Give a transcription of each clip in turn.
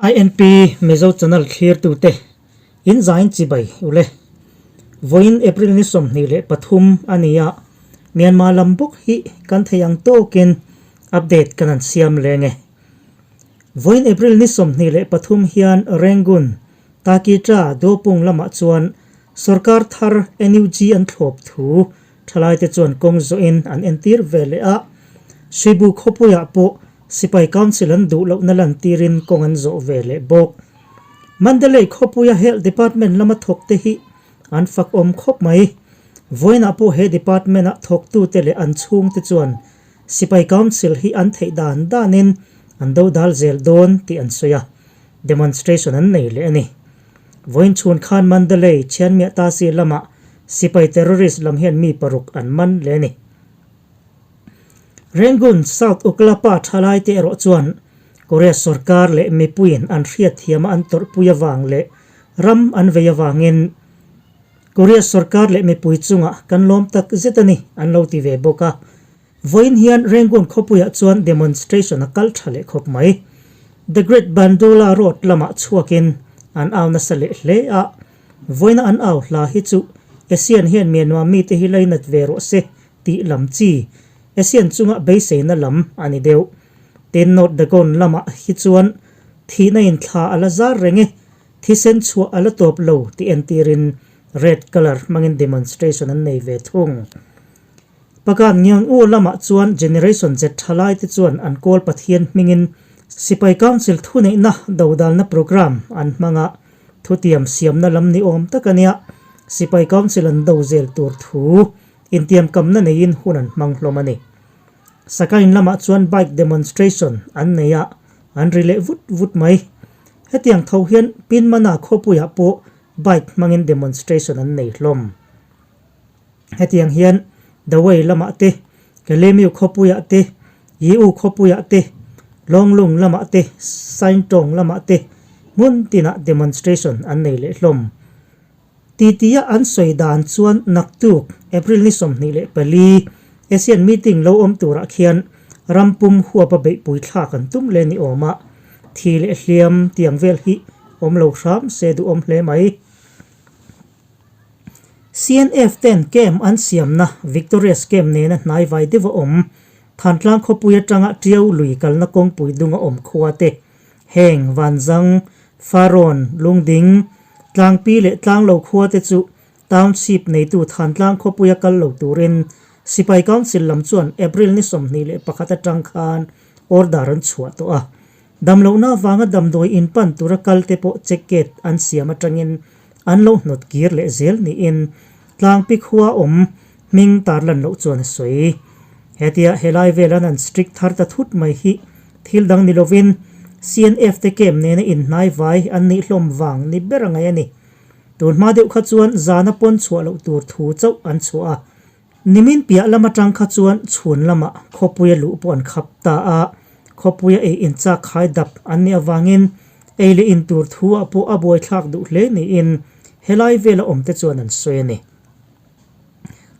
INP Mizo Channel thlirtute in zain chibai ule. Vawiin April ni 23 a ni a, Myanmar lam bawk hi kan thei ang tawkin update kan han siam leng e. Vawiin April ni 23 hian Rangoon, Takitra, Dopung lamah chuan sorkar thar NUG an thlawp thu Thalaite chuan kawng zawhin an entir ve leh a, Shibu khawpuiah pawh Sipai Council an duh lohna lantirin kawng an zawh ve leh bawk. Mandalay khawpuia Health Department lama thawkte hi an fakawm khawp mai. Vawiinah pawh he department-a thawktute leh an chhungte chuan Sipai Council hi an theih dan danin an dodal zel dawn tih an sawi a, demonstration an nei leh a ni. Vawiin chhun khan Mandalay, Chianmiah Tasi lamah sipai terrorist lam hian mi paruk an man leh a ni. Rangoon, South Uklapa thalaite erawh chuan Korea sorkar leh mipuiin an hriatthiama an tawrhpui avang leh ram an vei avangin Korea sorkar leh mipui chungah kan lawm tak zet a ni an lo ti ve bawk a. Vawiin hian Rangoon khawpuiah chuan demonstration a kal tha leh khawp mai. The Great Bandula Road lamah chhuakin an au nasa leh hle a, vawiina an au hla hi chu Asian hian Myanmar mite hi lainat ve rawh se tih lam chi, Asian chunga beiseina lam a ni deuh. Tin, North Dagon lamah hi chuan thihna in thla a la zar reng e, thisen chhuah a la tawp lo tih entirin red colour hmangin demonstration an nei ve thung. Pagan Ngiang U lamah chuan Generation Z thalaite chuan an kawl Pathian hmingin Sipai Council thuneihna dodalna programme an hmang a, thutiam siamna lam ni awm tak a nia, Sipai Council an do zel tur thu intiamkamna neiin hun an hmang hlawm a ni. Sakain lamah chuan bike demonstration an nei a, an ri leh vut vut mai. Hetiang tho hian Pinmana khawpuiah pawh bike hmangin demonstration an nei hlawm. Hetiang hian Dawei lamah te, Kelemiu khawpuiah te, Yiu khawpuiah te, Lawnglung lamah te, Saintawng lamah te hmun tinah demonstration an nei leh hlawm. Titia an sawi dan chuan naktuk April ni 24 Asian meeting lo awm turah khian ram pum huapa beihpui thlak an tum leh ni awm a, thi leh hliam tiang vel hi awm lo hram se duhawm hle mai. CNF ten camp an siamna Victoria Camp nena hnai vai deuh a awm. Thantlang khawpui atanga Tiau lui kalna kawngpui dunga awm khua te, heng Vanzang, Farawn, Lungding, Tlangpi leh Tlanglo khua te chu Township neitu Thantlang khawpuia kal lo turin Sipai Council lam chuan April ni 21 atang khan order an chhuah tawh a. Damlohna avanga damdawi inpan tura kal te pawh check gate an siam atangin an lo hnawt kir leh zel niin Tlangpi khua awm hming tarlan loh chuan a sawi. Hetia helai velan an strict thar ta thut mai hi thil dang ni lovin CNF te camp nena inhnai vai an nih hlawm vang ni ber a ngaih a ni. Tun hma deuh kha chuan zana pawn chhuah loh tur thu chauh an chhuah a. Nimin piah lam atang kha chuan chhun lamah khawpuia luh pawh an khap ta a, khawpuia ei inchak khai dap an nih avangin ei leh in tur thu ah pawh a buaithlak duh hle niin helai vela awmte chuan an sawi a ni.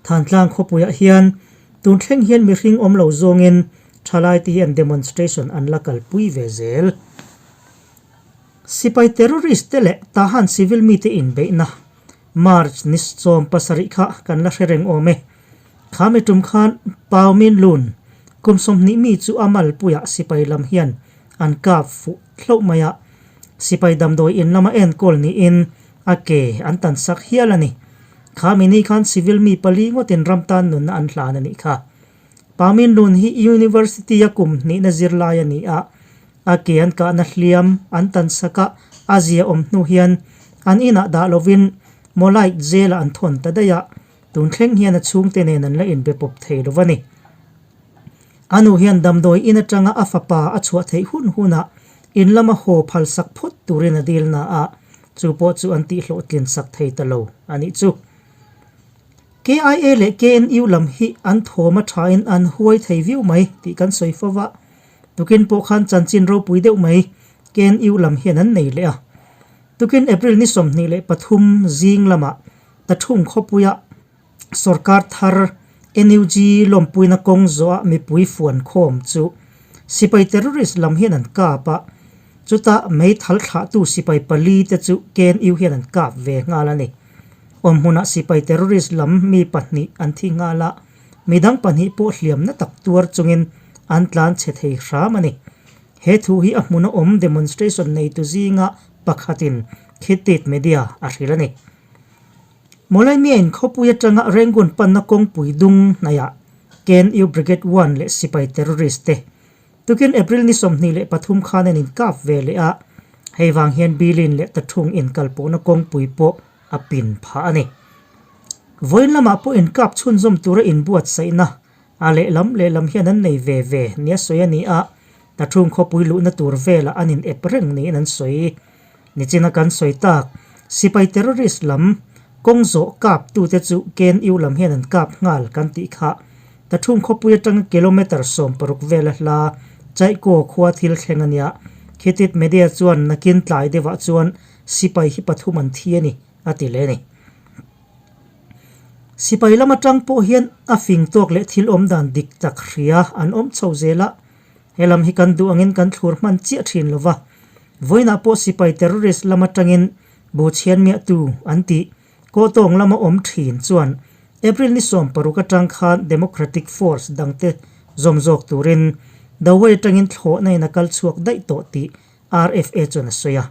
Thantlang khawpuiah hian tun thleng hian mihring awm lo zawngin thalaite hi an demonstration an la kalpui ve zel. Sipai terrorist te leh Tahan civil mite inbeihna March ni 17 kha kan la hre reng awm e. Kha mi tum khan Pau Min Lun kum 20 mi chu a malpuiah sipai lam hian an kap fuh hloh mai a. Sipai damdawi in lama enkawl niin a ke an tan sak hial a ni. Kha mi ni khan civil mi pali ngawtin ram tan nunna an hlan a nih kha. Pau Min Lun hi University a kum hnihna zirlai a ni a. A ke an kahna hliam an tan sak a, a zia awm hnu hian an inah dah lovin Mawlite zela an thawn ta daih a, tun thleng hian a chhungte nen an la inbe pawp thei lo a ni. A nu hian damdawi in atanga a fapa a chhuah theih hun hunah in lama haw phal sak phawt turin a dil na a, chu pawh chu an tihhlawhtlin sak thei ta lo a nih chu. KIA leh KNU lam hi an thawm a thain an huai thei viau mai tih kan sawi fo va. Tukin pawh khan chanchin ropui deuh mai KNU lam hian an nei leh a. Tukin April ni 23 zing lamah Tathung khawpuia sorkar thar NUG lawmpuina kawng zawha mipui fuan khawm chu sipai terrorist lam hian an kap a. Chutah meithal thlahtu sipai pali te chu KNU hian an kap ve nghal a ni. Awmhmunah sipai terrorist lam mi pahnih an thi nghal a, midang pahnih pawh hliamna tak tuar chungin an tlan chhe thei hram a ni. He thu hi a hmuna awm demonstration neitu zinga pakhatin Khittit Media a hrilh a ni. Mawlaimiain khawpui atanga Rangoon panna kawngpui dung hnaihah KNU Brigade One leh sipai terrorist te Tukin April ni 23 khan an inkap ve leh a, hei vang hian Bilin leh Tathung inkalpawhna kawngpui pawh a pin phah a ni. Vawiin lamah pawh inkap chhunzawm tura inbuatsaihna a lehlam lehlam hian an nei ve ve nia sawi a ni a, Tathung khawpui luhna tur velah an in ep reng niin an sawi. Nichina kan sawi tak, sipai terrorist lam kawng zawh kap tute chu KNU lam hian an kap nghal kan tih kha. Tathung khawpui atanga kilometre 60 vela hla Chaikaw khua thil thleng a nia. Khitit media chuan nakin tlai deuhah chuan sipai hi pathum an thi a ni, a ti leh a ni. Sipai lam atang pawh hian a fing tawk leh thil awm dan dik tak hria an awm chho zel a. He lam hi kan duh angin kan thlur hman chiah thin lo va, vawiinah pawh sipai terrorist lam atangin bu chhian miahtu an tih Kawhtawng lama awm thin chuan April ni 16 atang khan Democratic Force dangte zawm zawk turin Dawei atangin thlawhna in a kal chhuak daih tawh tih RFA chuan a sawi a.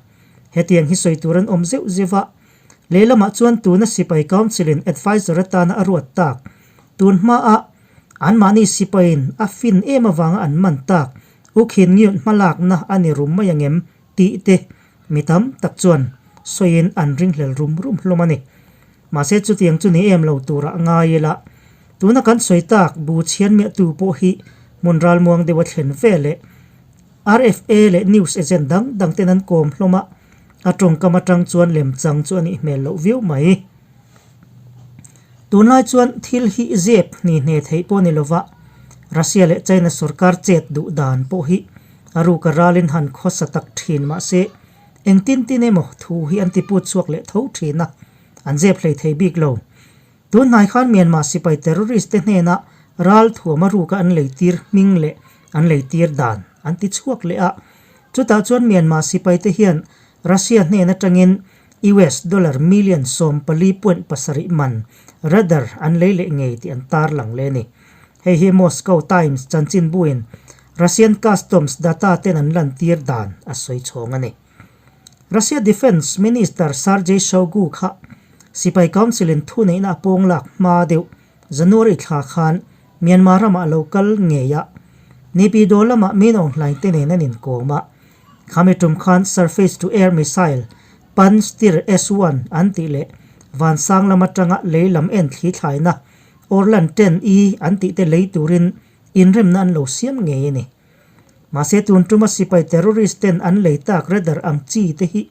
Hetiang hi sawi tur an awm zeuh zeuh a, lehlamah chuan tuna sipai council in adviser atana a ruat tak tun hmaah Anmahni sipaiin a fin em avanga an man tak, U Khin Nyunt hmalakna a ni rum mai angem tih te mi tam tak chuan sawiin an ringhlel rum rum hlawm a ni. Mahse chutiang chu ni em lo turah ngai ila, tuna kan sawi tak bu chhian miahtu pawh hi hmun ralmuang deuha thlen ve leh RFA leh news agent dang dang ten an kawm hlawm a, a tawngkam atang chuan lemchang chu a nih hmel loh viau mai. Tunlai chuan thil hi zep hni hne theih pawh ni lova, Russia leh China sorkar chet duh dan pawh hi a ruka ralin han khawsa tak thin mahse engtin tin emaw thu hi an ti put chhuak leh tho thin a, an zep hlei thei bik lo. Tun hnai khan Myanmar sipai terrorist te hnena ral thuam a ruka an leitir hming leh an leitir dan an ti chhuak leh a, chutah chuan Myanmar sipai te hian Russia hnen atangin US dollar million 14.7 man radar an lei leh ngei tih an tarlang leh a ni. Hei hi Moscow Times chanchinbuin Russian customs data ten an lantir dan a sawi chhawng a ni. Russia Defence Minister Sergei Shoigu kha Sipai Council in thuneihna a pawng lak hma deuh January thla khan Myanmar ramah lo kal ngei a, Naypyidaw lamah Min Aung Hlaing te nen an inkawm a. Khami tum khan Surface to Air Missile, Pantsir S-one an tih leh Vansang lam atanga lei lam en thli thlaina Orlan 10E an tih te lei turin inremna an lo siam ngei a ni. Mahse tun tuma sipai terrorist ten an lei tak radar ang chi te hi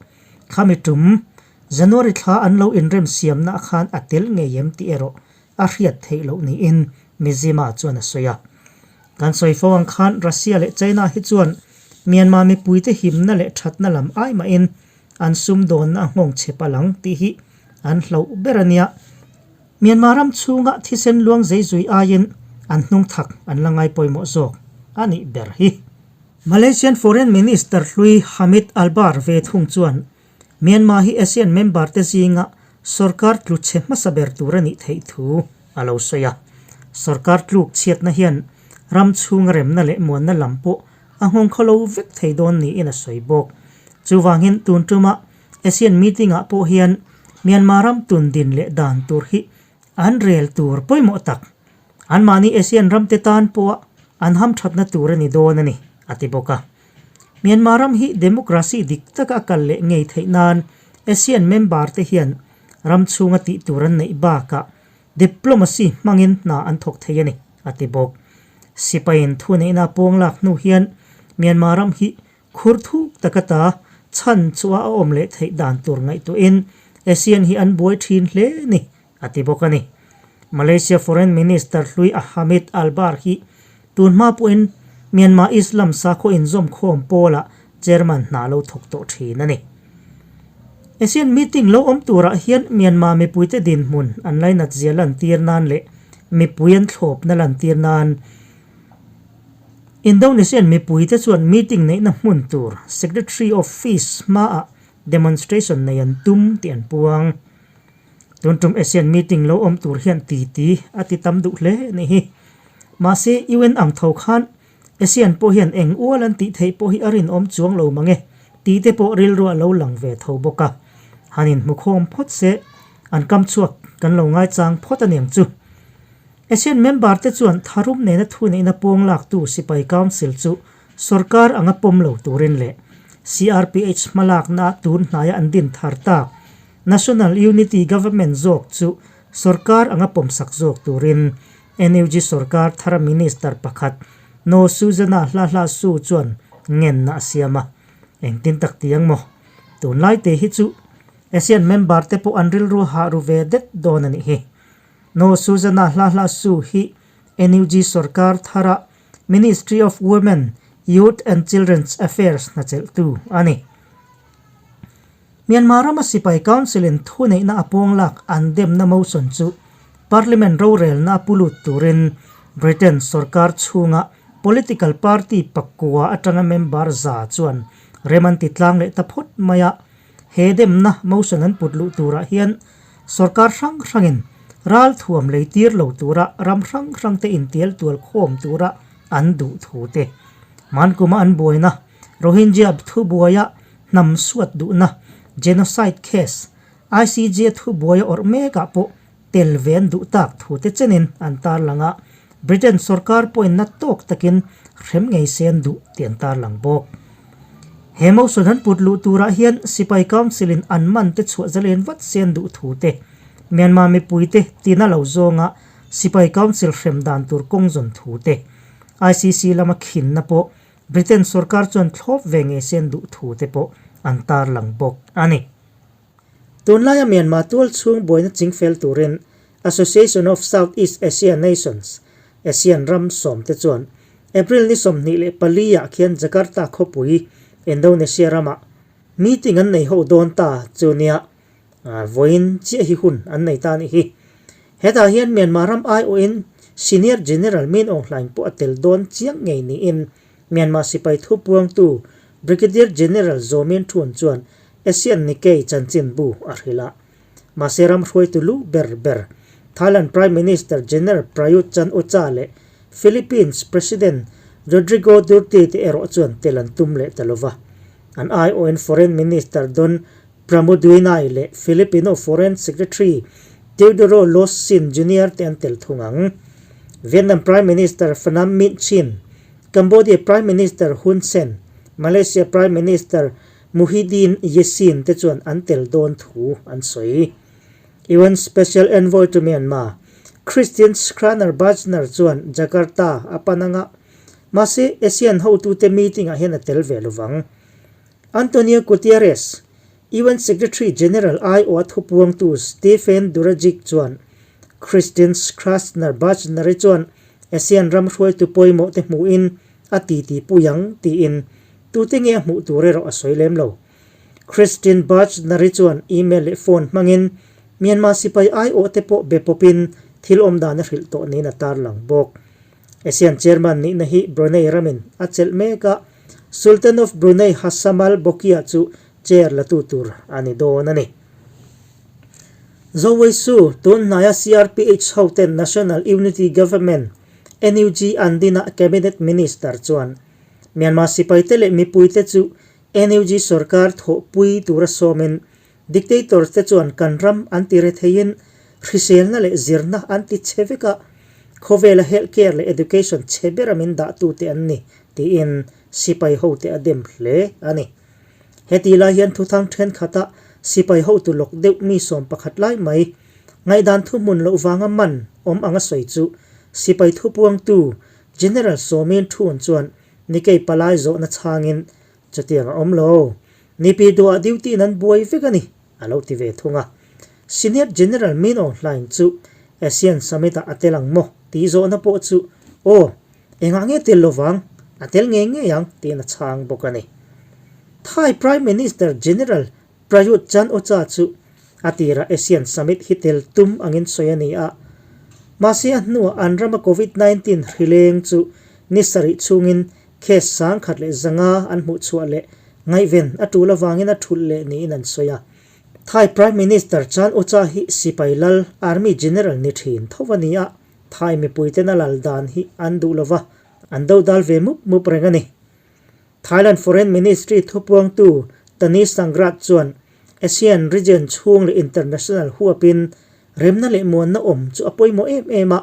khami tum January thla an lo inrem siamna khan a tel ngei em tih erawh a hriat theih loh niin Mizzima chuan a sawi a. Kan sawi fo ang khan Russia leh China hi chuan Myanmar mipuite himna leh thatna lam ai mahin an sumdawnna a nghawng chhe palh ang tih hi an hlauh ber a nia. Myanmar ram chhunga thisen luang zeizui aiin an hnung thak an la ngai pawimawh zawk a nih ber hi. Malaysian Foreign Minister hlui Hamid Albar ve thung chuan Myanmar hi ASEAN member te zinga sorkar tlu chhe hmasa ber tur a nih theih thu a lo sawi a. Sorkar tluk chhiatna hian ram chhunga remna leh muanna lam pawh a nghawng khaw lo vek thei dawn niin a sawi bawk. Chuvangin tun tuma ASEAN meeting ah pawh hian Myanmar ram tun din leh dan tur hi an rel tur pawimawh tak, anmahni ASEAN ram te tan pawha an hamthatna tur a ni dawn a ni, a ti bawk a. Myanmar ram hi democracy dik taka a kal leh ngei theih nan ASEAN member te hian ram chhunga tih tur an neih bakah diplomacy hmangin hna an thawk thei a ni, a ti bawk. Sipaiin thuneihna a pawng lak hnu hian Myanmar ram hi khur thuk taka ta chhan chhuah a awm leh theih dan tur ngaihtuahin ASEAN hi an buai thin hle ni, a ti bawk a ni. Malaysia Foreign Minister hlui Hamid Albar hi tun hma pawhin Myanmar Islam sakhaw inzawmkhawm pawlah chairman hna lo thawk tawh thin a ni. ASEAN meeting lo awm turah hian Myanmar mipuite dinhmun an lainat zia lantir nan leh mipui an thlawpna lantir nan. Indonesian mipuite chuan meeting neihna hmun tur Secretary Office hmaah demonstration nei an tum tih an puang. Tun tum ASEAN meeting lo awm tur hian titi a ti tam duh hle a nih hi. Mahse UN ang tho khan ASEAN pawh hian eng ual an tih theih pawh hi a rinawm chuang lo mang e tih te pawh rilru a lo lang ve tho bawk a. Han inhmukhawm phawt se an kam chhuak kan lo ngaichang phawt a niang chu. ASEAN member te chuan tharum nena thuneihna pawng laktu sipai council chu sorkar anga pawm lo turin leh CRPH hmalakna tun hnaia an din thar tak National Unity Government zawk chu sorkar anga pawmsak zawk turin NUG sorkar thara minister pakhat Naw Suzana Hla Hla Su chuan ngenna a siam a. Engtin tak ti ang maw? Tunlai te hi chu ASEAN member te pawh an rilru hah ru ve det dawn a nih hi. Naw Suzana Hla Hla Su hi NUG sorkar thara Ministry of Women, Youth and Children's Affairs hnachelhtu a ni. Myanmar rama sipai council-in thuneihna a pawng lak an demna motion chu Parliament rorelna a pu lut turin Britain sorkar chhunga political party pakua atanga member za chuan rem an ti tlang leh ta phawt mai a. He demna motion an put luh turah hian sorkar hrang hrangin ral thuam lei tir lo tura ram hrang hrangte intial tual khawm tura an duh thu te, Mankuma an buaina, Rohingya thubuaia hnam suat duhna, genocide case, ICJ thubuaia awrh mekah pawh tel ve an duh tak thu te chenin an tarlang a, Britain sorkar pawhin na tawk takin hrem ngei se an duh tih an tarlang bawk. He motion an put luh turah hian sipai council in an man te chhuah zalen vat se an duh thu te, Myanmar mipui te tina lo zawnga sipai council hrem dan tur kawng zawn thu te, ICC lama khinna pawh Britain sorkar chuan thlawp ve ngei se an duh thu te pawh an tarlang bawk a ni. Tunlaia Myanmar tual chhung buaina chingfel turin Association of Southeast Asia Nations, ASEAN ram sawmte chuan April ni 24 ah khian Jakarta khawpui, Indonesia ramah meeting an nei ho dawn ta chu nia vawiin chiah hi hun an nei ta a nih hi. Hetah hian Myanmar ram aiawhin Senior General Min Aung Hlaing pawh a tel dawn chiang ngei niin Myanmar sipai thupuangtu Brigadier General Zaw Min Htun chuan ASEAN Nikkei chanchinbu a hrilh a. Mahse ram hruaitu lu ber ber Thailand Prime Minister General Prayut Chan-o-cha leh Philippines President Rodrigo Duterte te erawh chuan tel an tum leh ta lova. An aiawhin Foreign Minister Don Pramudwinai leh Filipino Foreign Secretary Teodoro Locsin Junior te an tel thung ang. Vietnam Prime Minister Pham Minh Chinh, Cambodia Prime Minister Hun Sen, Malaysia Prime Minister Muhyiddin Yassin te chuan an tel dawn thu an sawi. UN Special Envoy to Myanmar, Christian Schraner Burgener chuan Jakarta a pan anga, mahse ASEAN hotute meeting-ah hian a tel ve lovang. Antonio Guterres, UN Secretary General aiawha thupuangtu Stephen Dujarric chuan Christian Schraner Burgener-i chuan ASEAN ram hruaitu pawimawh te hmuhin a titi pui ang tiin tute nge a hmuh tur erawh a sawi lem lo. Christine Burgener-i chuan email leh phone hmangin Myanmar sipai aiawh te pawh be pawpin thil awm dan a hrilh tawh niin a tarlang bawk. ASEAN chairman nihna hi Brunei ramin a chelh mek a, Sultan of Brunei Hassamal Bolkiah chu chair latu tur a ni dawn a ni. Zoweisu, tun hnaia CRPH hoten National Unity Government, NUG, an dinah Cabinet Minister chuan Myanmar sipaite leh mipuite chu NUG sorkar thawhpui tura sawmin dictators te chuan kan ram an ti retheiin hriselna leh zirna an ti chhe vek a, khawvela health care leh education chhe bera min dahtute an ni tiin sipai hote a dem hle a ni. Heti lai hian thuthang thenkhatah sipai hotu lawk deuh mi 11 lai mai ngaihdan thuhmun loh vanga man awm anga sawi chu sipai thupuangtu General Sawmin Thun chuan Nikkei palai zawhna chhangin chutiang a awm lo. Nipi duah duty in an buai vek a ni, a lo ti ve thung a. Senior General Min Aung Hlaing chu ASEAN Summit ah a tel ang maw tih zawhna pawh chu aw, engah nge tel lovang, a tel ngei ngei ang tiin a chhang bawk a ni. Thai Prime Minister General Prayut Chan-o-cha chu a tirah ASEAN Summit hi tel tum angin sawi a ni a. Mahse a hnuah an rama Covid 19 hrileng chu ni sarih chhungin case 1500 an hmuh chhuah leh ngaihven a tul avangin a thulh leh niin an sawi a. Thai Prime Minister Chan Ocha hi sipai lal Army General ni thin tho a ni a, Thai mipuiten a lal dan hi an duh lova, an dodal ve mup mup reng a ni. Thailand Foreign Ministry thupuangtu Tani Sangrat chuan ASEAN region chhung leh international huapin remna leh muanna awm chu a pawimawh em em a,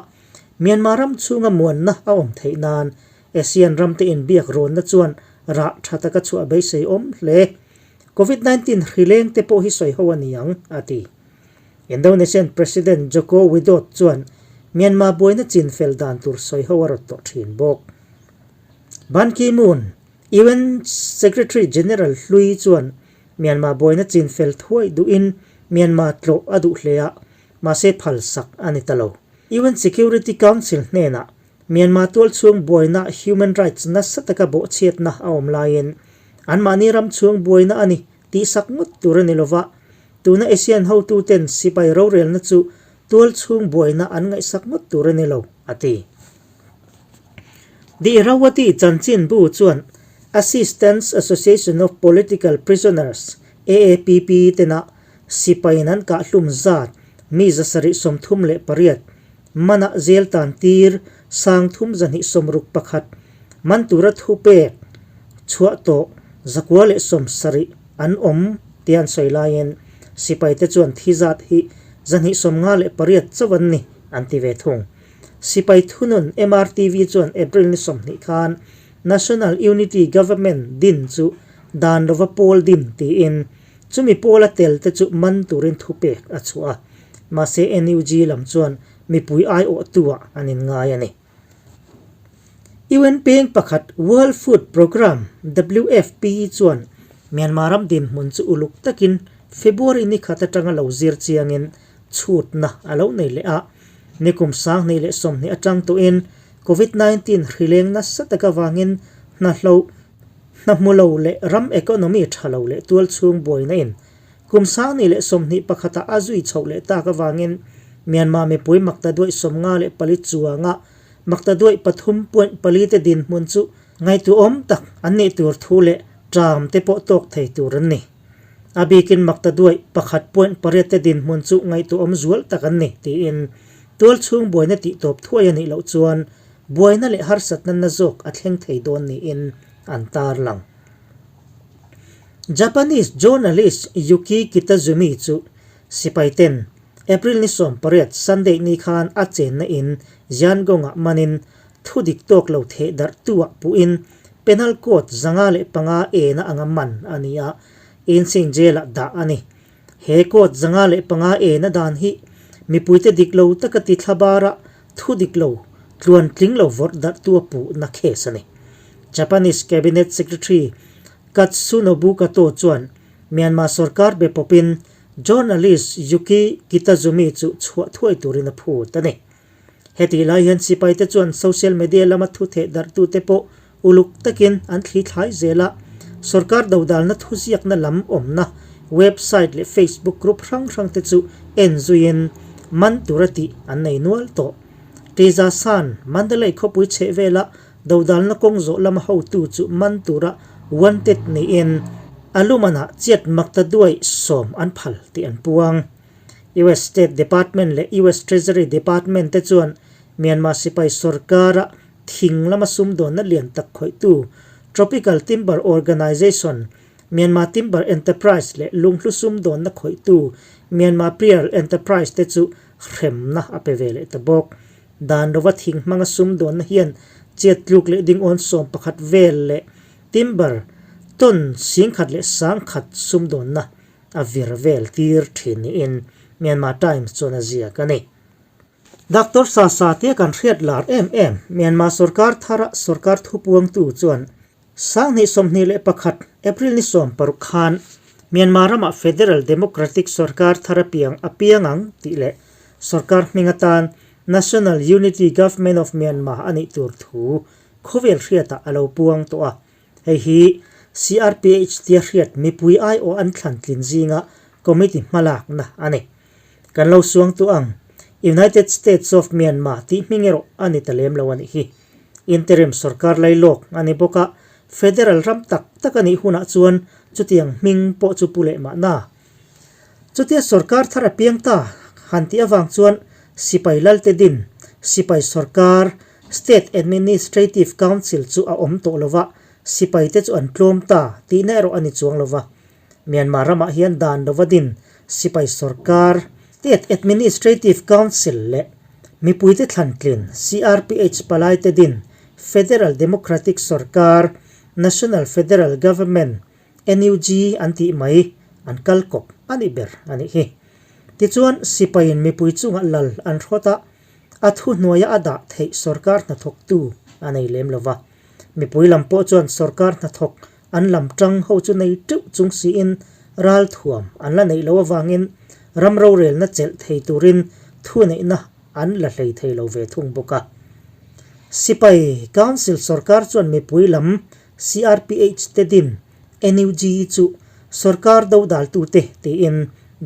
Myanmar ram chhunga muanna a awm theih nan ASEAN ramte inbiak rawnna chuan rah tha taka chhuah beisei awm hle. Covid 19 hrileng te pawh hi sawi ho a ni ang, a ti. Indonesian President Joko Widodo chuan Myanmar buaina chinfel dan tur sawi ho a rawt tawh thin bawk. Ban Ki-moon, UN Secretary General hlui chuan Myanmar buaina chinfel thuai duhin Myanmar tlawh a duh hle a, mahse phalsak a ni ta lo. UN Security Council hnenah Myanmar tualchhung buaina human rights nasa taka bawhchhiatna a awm laiin anmahni ram chhung buaina a ni tihsak ngawt tur a ni lova, tuna ASEAN hotuten sipai rorelna chu tualchhung buaina an ngaihsak ngawt tur a ni lo, a ti. The Irrawaddy chanchinbu chuan Assistance Association of Political Prisoners, AAPP, tena sipaiin an kahhlum zat mi 738 manah zel tan tir 3261 man tura thu pek chhuah tawh 170 an awm tia an sawi laiin sipaite chuan thi zat hi 258 chauh an ni an ti ve thung. Sipai thunun MRTV chuan April ni 20 khan National Unity Government din chu dan lova pawl din tiin chumi pawla tel te chu man turin thupek a chhuah a, mahse NUG lam chuan mipui aiawhtuah an inngai a ni. UN peng pakhat World Food Programme, WFP, chuan Myanmar ram dinhmun chu uluk takin February ni khat atanga lo zir chiangin chhutna a lo nei leh a, nikum 2020 atang tawhin Covid 19 hrileng nasa tak avangin hna hloh, hna hmu lo leh ram economy tha lo leh tualchhung buaina in kum 2021 ah a zui chhoh leh tak avangin Myanmar mipui maktaduaih 54 chuanga maktaduaih 3.4 te dinhmun chu ngaihtuahawm tak an nih tur thu leh ṭam te pawh tawk thei tur an ni. A bikin maktaduaih 1.8 te dinhmun chu ngaihtuahawm zual tak an ni, tiin tualchhung buaina tihtawp thuai a nih loh chuan buaina leh harsatna na zawk a thleng thei dawn niin an tarlang. Japanese journalist Yuki Kitazumi chu sipai ten April ni 18 Sunday ni khan a chenna in Yangon-ah manin thudik tawk lo theh darh tuah puhin Penal Code 505 ena anga man a ni a, Inchhing Jail-ah dah a ni. He Code 505 ena dan hi mipuite dik lo taka ti thla bara thu dik lo tluan tling lo vawrh darh tua puhna case a ni. Japanese Cabinet Secretary Katsunobu Kato chuan Myanmar sorkar be pawpin journalist Yuki Kitazumi chu chhuah thuai turin a phut a ni. Hetih lai hian sipaite chuan social media lama thu theh darhtute pawh uluk takin an thli thlai zel a, sorkar dodalna thuziakna lam awmna website leh Facebook group hrang hrangte chu en zuiin man tura tih an nei nual tawh. Tiza San, Mandalay khawpui chheh vela dodalna kawng zawh lama hotu chu man tura wanted niin a lumanah chiat makta duai 10 an phal tih an puang. US State Department leh US Treasury Department te chuan Myanmar sipai sorkara thing lama sumdawnna lian tak khawihtu Tropical Timber Organization, Myanmar Timber Enterprise leh lunghlu sumdawnna khawihtu Myanmar Pearl Enterprise te chu hremna a pe ve leh ta bawk. Dan lova thing hmanga sumdawnna hian chiat tluk leh dingawn 11 vel leh timber ton 10,100 sumdawnna a vir vel tir thin niin Myanmar Times chuan a ziak a ni. Doctor Sa Sa tia kan hriat lar em em Myanmar sorkar thara sorkar thupuangtu chuan 2021 April ni 16 khan Myanmar ramah Federal Democratic sorkar thar a piang a piang ang tih leh sorkar hming atan National Unity Government of Myanmar a nih tur thu khawvel hriatah a lo puang tawh a. Hei hi CRPH tia hriat mipui aiawh an thlan tlin zinga committee hmalakna a ni. Kan lo suang tu ang, United States of Myanmar tih hming erawh a ni ta lem lo a nih hi. Interim sorkar lailawk a ni bawk a, federal ram tak tak a nih hunah chuan chutiang hming pawh chu pu leh mahna. Chutia sorkar thar a piang ta han tih avang chuan sipai lalte din sipai sorkar State Administrative Council chu a awm tawh lo va, sipaite chu an tlawm ta tihna erawh a ni chuang lo va. Myanmar ramah hian dan lova din sipai sorkar State Administrative Council leh mipuite thlantlin CRPH palaite din Federal Democratic sorkar National Federal Government NUG an tih mai an kal kawp a nih ber a nih hi. Tichuan sipaiin mipui chungah lal an hrawt a, a thuhnuaia a dah theih sorkar hnathawktu a nei lem lo va. Mipui lam pawh chuan sorkar hnathawk an lam tang ho chu nei teuh chung siin ral thuam an la neih loh avangin ram rorelna chelh thei turin thuneihna an la hlei thei lo ve thung bawk a. Sipai Council sorkar chuan mipui lam CRPH te din NUG chu sorkar dodaltute tiin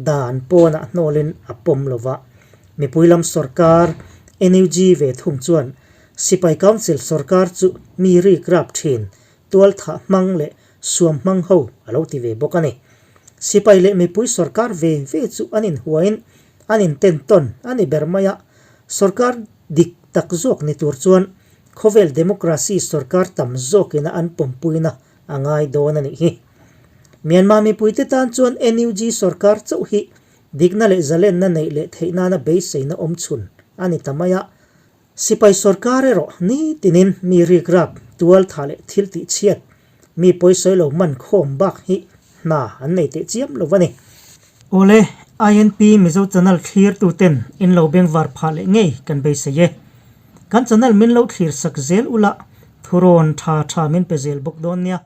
dan pawnah hnawlin a pawm lo va. Mipui lam sorkar NUG ve thung chuan Sipai Council sorkar chu mi rik rap thin, tualthah hmang leh suam hmang ho a lo ti ve bawk a ni. Sipai leh mipui sorkar ve ve chu an inhuain an intentawn a ni ber mai a, sorkar dik tak zawk ni tur chuan khawvel democracy sorkar tam zawkina an pawmpuina a ngai dawn a nih hi. Myanmar mipuite tan chuan NUG sorkar chauh hi dikna leh zalenna neih leh theih nana beiseina awm chhun a ni ta mai a, Sipai sorkar erawh nitinin mi rikrap, tual tha leh thil tih chhiat, mi pawisawi lo man khawm bak hi hna an nei teh chiam lo a ni. Awle, INP Mizo channel thlir tu ten in lo bengvar phah leh ngei kan beisei e. Kan channel min lo thlir sak zel ula, thurawn tha tha min pe zel bawk dawn nia.